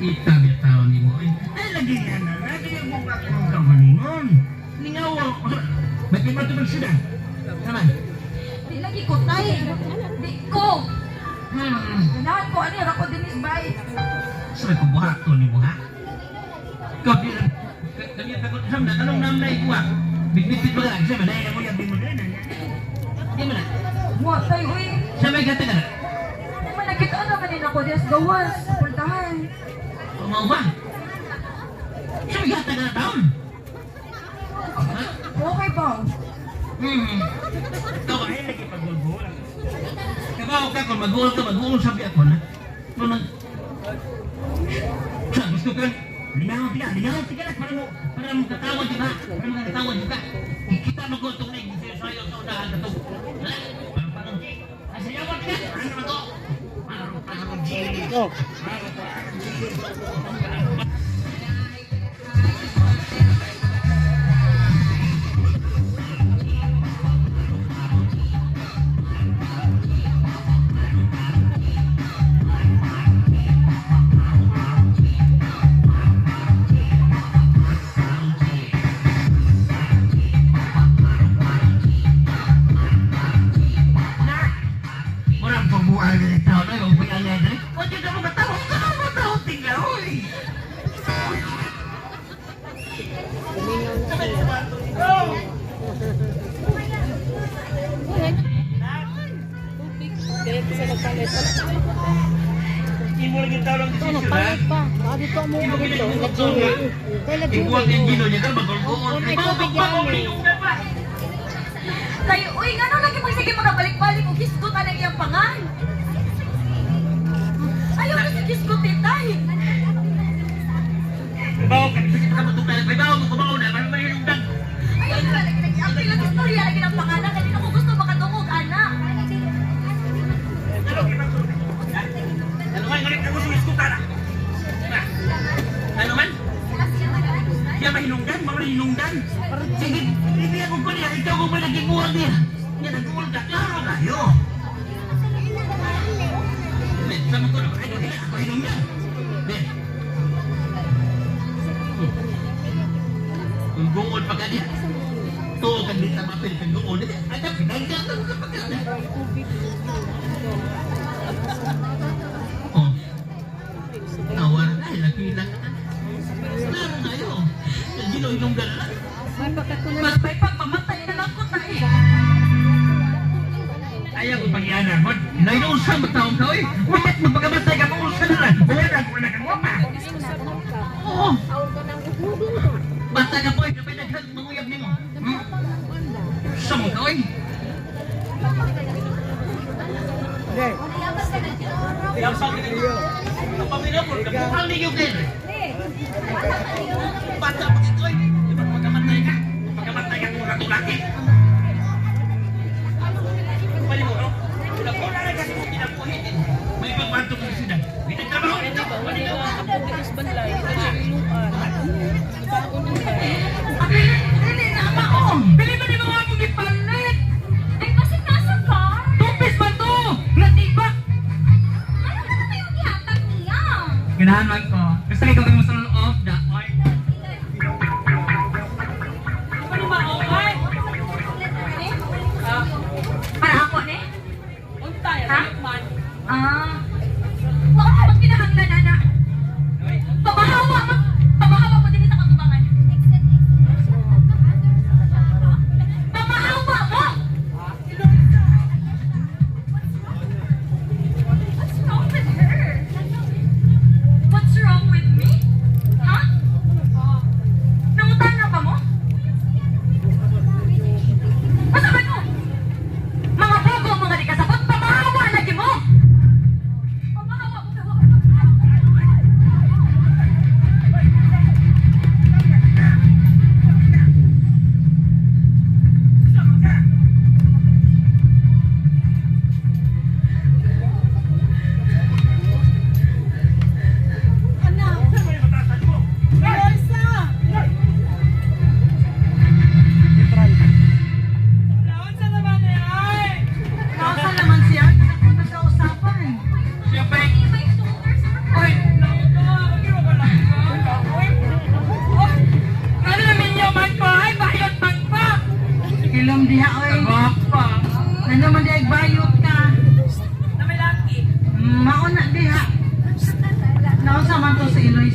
Kita biya tao ni mo. Ay, lagi nga na. Lagi nga mo ka kung kagalingon. Lingaw. Ba't di ba ito sila? Naman. Di lagi ko, tay. Di ko. Ganahan ko, ani, ra ko dinis bay. Sabi ko, buhat to ni mo, ha? Ikaw, di lang. Kami takot sa mga, anong namnay ko, ha? Bitbit ba ka? Sabi, dahil ako yung di mo na. Di mo na. Wa, tay, uy. Sabi, gata ka na. Naman, nakita naman din ako diya sa gawas. Sa pultahan. Umaw ba? Sabi, gata ka na taon. Ha? Okay ba? Ikaw, ay, lagi pag-gol-gol. Kabaw ka, kung mag-goal ka, mag-goal, sabi ako na. Kung nag... Sa, gusto ka, lingaw ka, lingaw ka na, para mo katawad, di ba? Para mo katawad, di ba? Kita mo ko itong nag-sayo sa unahan na to. Wala, parang parang, ay, sayawan ka, ano na to? Parang parang G. Parang parang G. Murang pagbuhay ka ng tao na yung buhay nga dali. O, di ka mo katawa, ka mo tao, tingla, oy! Imo lagi tao lang Ito, desisyon, ha? nagpalit pa. Baka dito mo Imo dito. kinagbuto nga. Kay la Iguang Julie. yung gino niya, kan magulgoon. May Ay, tubig bago yan, eh. na pa. Tay, uy, ngano lagi magsige mga balik-balik og hisgot anang iyang pangan. Ayaw na si hisgot eh, tay. Bawo ka, sige ka matukan. May bawo mo kumaw na, parang mahinungdan. Ayaw na lagi nag-apil ang istorya lagi ng pangalan. Kaya di na ko gusto makadungog, ana. Ano man, ngalit ako sa iskuta na. Ano man? Siya mahinungdan, mga mahinungdan. Sige, hindi ako ko niya, ikaw ko ba naging niya? Niya nag-uul ka, klaro kayo. Ben, sama ko na, ay, hindi ako hinungdan. Ben. Kung gungol pa ka niya, tuo ka dito sa mapil, kung gungol, ay, pinanggan ka pa ka. Oh. Awar ay, laki lang. Klaro kayo. Gino-hinungdan na lang. Mas may pagmamatay na lang ko, tay. Ayaw ko pag-ianan mo. Nainuusan mo taong ka, oy. Bakit mo pagkamatay ka, mausan na lang. Wala na, wala kang wapa. Oo. Bata ka po, eh. Kapag naghag, manguyab ni mo. Sa mo ka, oy. Ang paminapol, kabuhang ninyo kayo. Bata pa kito, oy. Di ba pagkamatay ka? Pagkamatay ka kung katulaki. Balik mo, no? Wala na kasi mo kinabuhi. May pagbanto ko sila. May nagtrabaho dito. Balik mo. Dili na mao. Dili man ni mga akong gipalit. Ay, basin nasa car. Tupis man to! Natibak! Ano ka na yung gihatag niya? Ganahan man ko. Gusto ikaw kay mo off the art. Ano ba ay? Para ako ni? Ha? Ah. Wa ka bang kinahanglan ana? Pamahawa mo. Pamahawa mo dinhi sa katubangan. Pamahawa mo. What's wrong with her? What's wrong with me?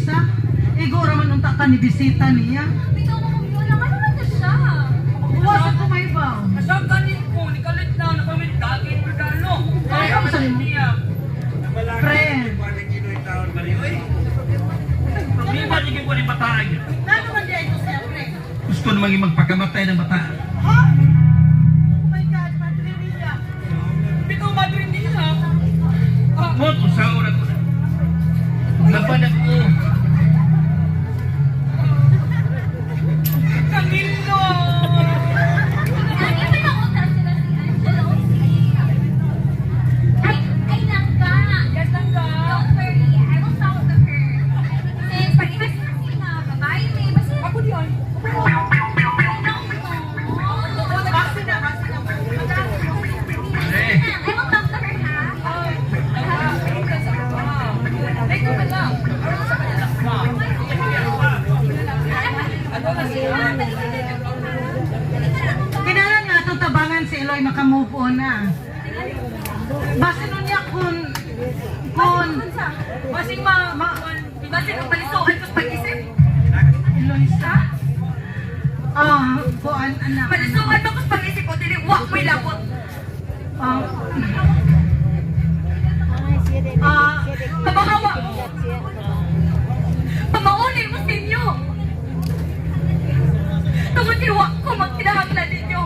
Eloisa. Igo raman unta ka ni bisita niya. Bitaw mo kong yun. Ano man na siya? Uwa sa kumaybaw. Asa ganin ko, nikalit na, napamintagin regalo. Ay, ako sa niya. Pre. Problema di ko ni bataan yun. Nano man diay ko siya, pre? Gusto naman yung magpakamatay ng bataan. Ha? Oh my God, Madre Ria. Bitaw madre niya. Ah, Mo kung sa oras ko na. Laban ako. Camilo! Lagi pa lang utas sila si Angelo o si... Ay, ay langga. Yes, langga. Don't worry, I will talk to her. Since parehas na sila, babae may basta... Ako di ay. Ay, no, no. Basta na, basta na. Eh, I will talk to her, ha? Ay, ka lang. Aron sa kanila ka. Ano na siya? Kinahanglan nga itong tabangan si Eloy makamove on na. Basta nun niya kung Basing ma... Ma- Basing ang balisuan ko sa pag-isip. Eloisa. Ah, kuan anak. Balisuan mo ko sa pag-isip ko. Dili, wak mo'y labot. Ah, Ay, siya din. Ah, Siya din. Pabahawa. Siya. Pamauli mo sa inyo. Tungod kay wa ko magkinahanglan ninyo.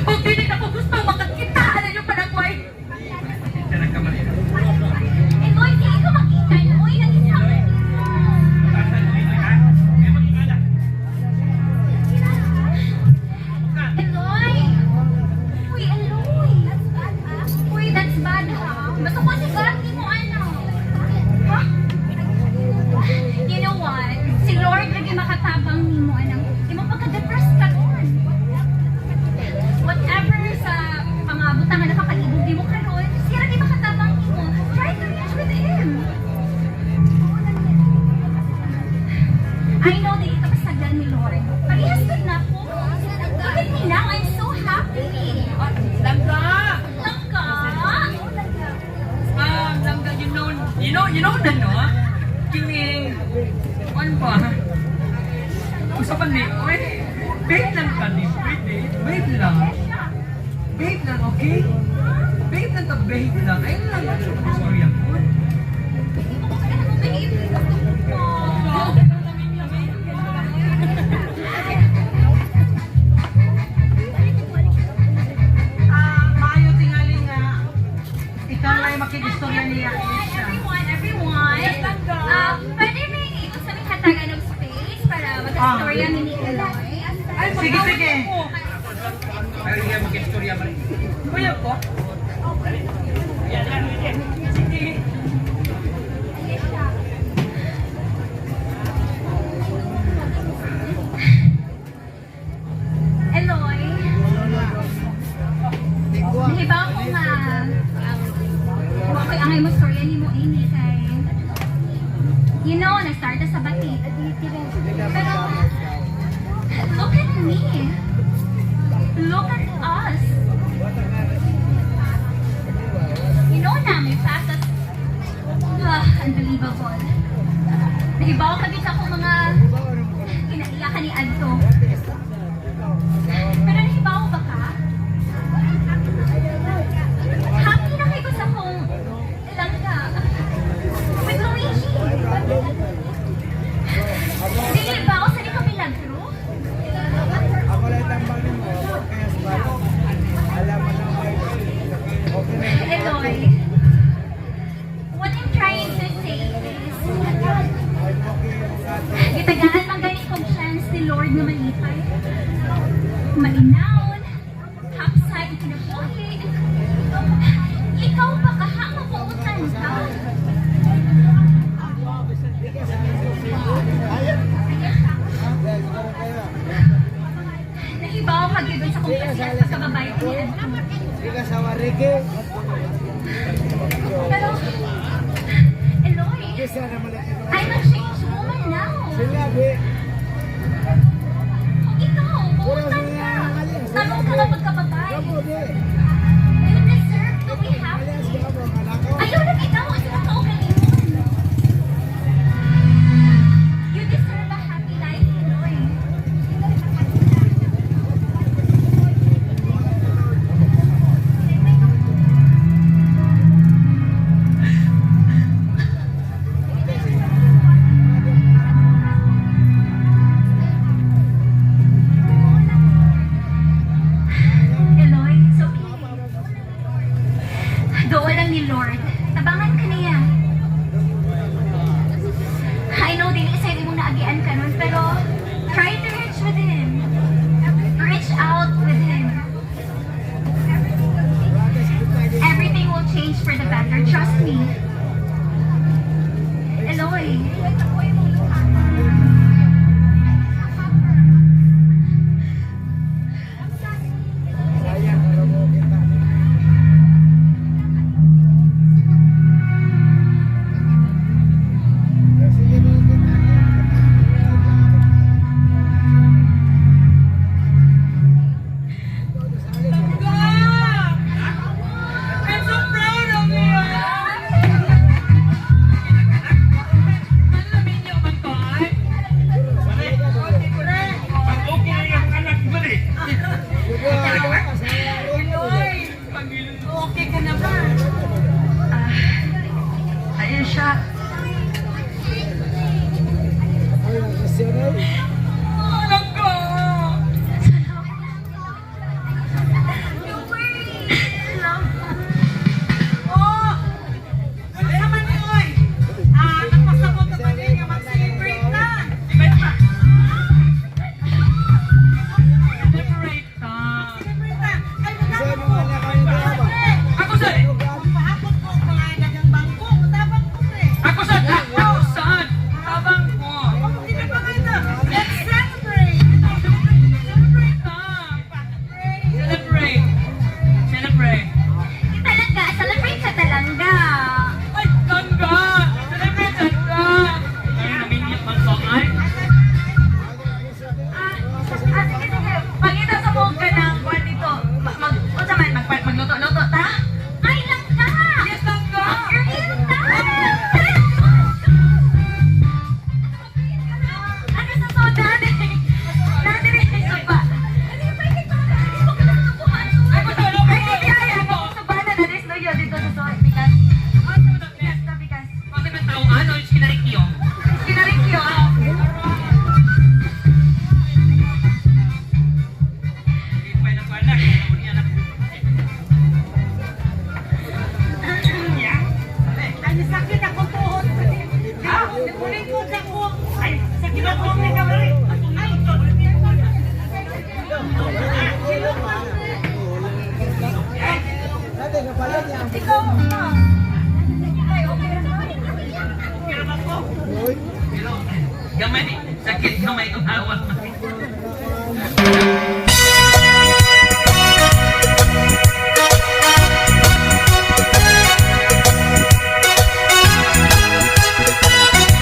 Kung dili na ko gusto makakita na yung panagway. siya nagkamali. Eloy, di ko makita. Uy, nag-isa Batasan mo ito, ha? Eh, mag-ingala. Eloy! Uy, Eloy! That's bad, ha? Uy, that's bad, ha? Basta ko si God, di mo ano. Ha? You know what? Si Lord lagi makatabang nimo anang imo pagka-depress ka ron. Whatever sa mga butang nga nakakalibog nimo karon, siya lagi makatabang nimo. Try to reach with him. I know that ito kasagdan ni Lord. Parehas good na ako. Look at me now, I'm so happy. Ah, Langga! Langka! Ah, langga, you know na, no? Kining, ano ba? Usapan ni, wait, wait lang ka ni, wait, wait, wait lang. Wait lang, okay? Wait lang ka, wait lang. Ayun lang, sorry ako. ah, maayo tingali nga ikaw lang yung makikistorya niya, Eloisa. Everyone, everyone. Pwede may ikot sa aming hatagan ng space para mag-istorya ni ni Eloy. Ay, Sige, sige. Pero hindi mag-istorya pa rin. Kuya po? Sige. Eloy, nahibaw ko nga, wa ko'y angay mo storya ni mo ini kay, nag-start sa bati. Pero, look at me. Look at us. You know na, may past as, unbelievable. Nahibaw ka gid sa akong mga kinaiyakan ni Adto. Pero nahibaw ba ka? Happy na kayo sa akong langga. With Luigi. Dili ba ako sa ni kami lagro? Ako lang tambang nimo, kaya sa bago. Alam mo na okay na. Eloy, what I'm trying to say is, gitagaan ang gani kong chance ni Lord na malipay. Malinawon, hapsay, kinabuhi. Ikaw pa kaha, mapuutan ka. Nahibaw ka gyud sa kong kasi at pagkababae ni Adto. Di ka sa warike. Pero, Eloy, Kisa na malaki. I'm a changed woman now. Sila be. Kung ikaw, buutan ka. Tanong ka nga pagkababae. Kamo be. You deserve to be happy. Alias ka mo anak ko. Ayaw na kita mo sa mga kaugalingon. lang ni Lord. Tabangan ka niya. I know dili sa imong naagian karon, pero try to reach with Him. Reach out with Him. Everything will change for the better. Trust me. Eloy. Sayang, alam mo kita. Sige, kita. I'm so proud of you! Malamin niyo man to, ay? Pag okay na yung anak mo eh. Eloy! Okay ka na ba? Ayun siya. Ay, ang nasyonal. Langga! Don't worry. Love. Oh! Ano naman ni Oy? Ah, nagpasabot na ba niya nga mag-celebrate na? Celebrate ta! Celebrate na! Ay, Kasi mutabang mga ko! anak ko yung drama. Ako sa... Magpahapot ko ang mga dagang bangko. Mutabang ko, pre. Ako sa... Ako saan? Tabang ko! Oh, hindi pa kayo na. Let's celebrate! Celebrate ta! Celebrate! Celebrate! Talaga, celebrate sa talangga. Ay, langga! Celebrate langga! Ay, namin niyo man to, ay? Ah, sige, sige. Pangita sa mo ka ng kwan dito. Mag, unsa man, magluto-luto ta? Ay, langga! Yes, langga! Green ta! Ano sa soda? Nandiri sa soba. Ay, basta wala Ay, hindi, ay, ay, suba na, na, no, yun, dito sa soda. Bikas. Bikas ta, bikas. Bakit ang tao ano? Yung kinarikyo? Kinarikyo, ah. Pwede ko anak. Kaya anak. Ay, sakit ako tuhod. Nagulingkod ako. Ay, sakit ako. Ay, Dati, kapalit niya. Ikaw, ah. Ay, okay na. Uy. Pero gamay, sakit gamay kong hawak.